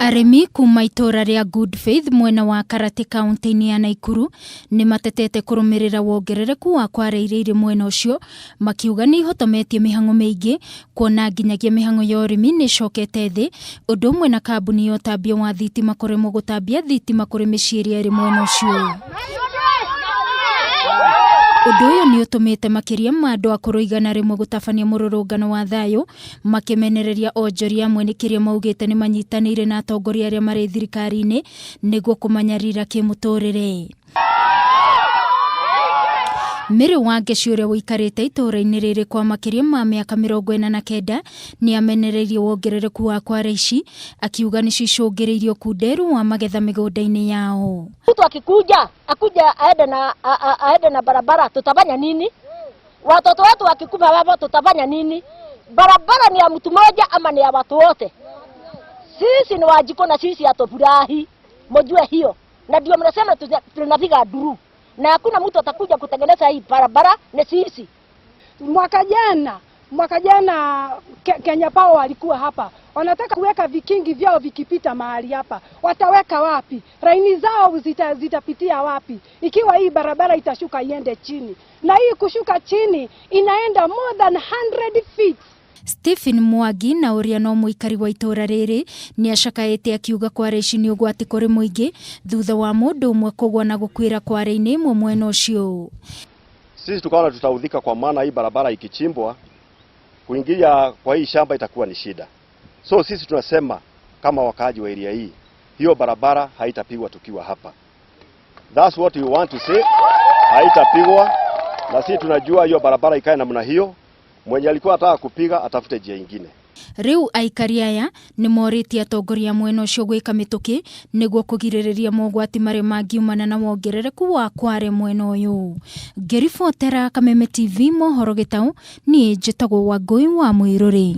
Arĩmi kuma itũra rĩa Good Faith mwena wa Karati kaunti-inĩ ya Naikuru nĩ matetete kũrũmĩrĩra wongerereku wa kware iria irĩ mwena ũcio, makiuga nĩ ihotometie mĩhang'o mĩingĩ kuona nginyagia mĩhang'o ya ũrĩmi nĩ ĩcokete thĩ, ũndũ ũmwe na kambuni ya ũtambia wa thitima kũremwo gũtambia thitima kũrĩ mĩciĩ ĩrĩa ĩrĩ mwena ũcio. Ũndũ ũyũ nĩ ũtũmĩte makĩria ma andũ akũrũ 100 gũtabania mũrũrũngano wa thayũ makĩmenereria onjoria amwe nĩ kĩrĩa maugĩte nĩ manyitanĩire na atongoria arĩa marĩ thirikari-inĩ nĩguo kũmanyarira kĩmũtũrĩre. Mary Wangeci ũrĩa ũikarĩte itũũra-inĩ rĩrĩ kwa makĩria ma mĩaka 49 nĩ amenereirie wongerereku wa kware ici akiuga nĩcio icũngĩrĩirie ũkunderu wa magetha mĩgũnda-inĩ yao. Mtu akikuja akuja aende na aende na barabara, tutafanya nini? Watoto wetu wakikufa hapo tutafanya nini? Barabara ni ya mtu mmoja ama ni ya watu wote? Sisi ni Wanjikũ na sisi hatufurahi, mjue hiyo, na ndio mnasema tunapiga nduru, na hakuna mtu atakuja kutengeneza hii barabara, ni sisi. Mwaka jana Kenya Power walikuwa hapa, wanataka kuweka vikingi vyao vikipita mahali hapa, wataweka wapi? Laini zao zitapitia wapi ikiwa hii barabara itashuka iende chini? Na hii kushuka chini inaenda more than 100 feet. Stephen Mwangi na ũrĩa no mũikari wa itũũra rĩrĩ nĩ acakaĩte akiuga kware ici nĩ ũgwati kũrĩ mũingĩ thutha wa mũndũ ũmwe kũgwa na gũkuĩra kware-inĩ ĩmwe mwena ũcio. Sisi tukaona tutaudhika kwa maana hii barabara ikichimbwa kuingia kwa hii shamba itakuwa ni shida. So sisi tunasema kama wakaaji wa area hii, hiyo barabara haitapigwa tukiwa hapa. That's what we want to say. Haitapigwa na sisi tunajua hiyo barabara ikae namna hiyo. Mwenye alikuwa anataka kupiga atafute njia ingine. Rĩu aikari aya nĩ morĩtie atongoria mwena ũcio gwĩka mĩtũkĩ nĩguo kũgirĩrĩria mogwati marĩa mangiumana na wongerereku wa kware mwena ũyũ. Ngĩribotera Kameme TV mohoro gĩtaũ, niĩ njĩtagwo Wangũi wa Mwĩrũrĩ.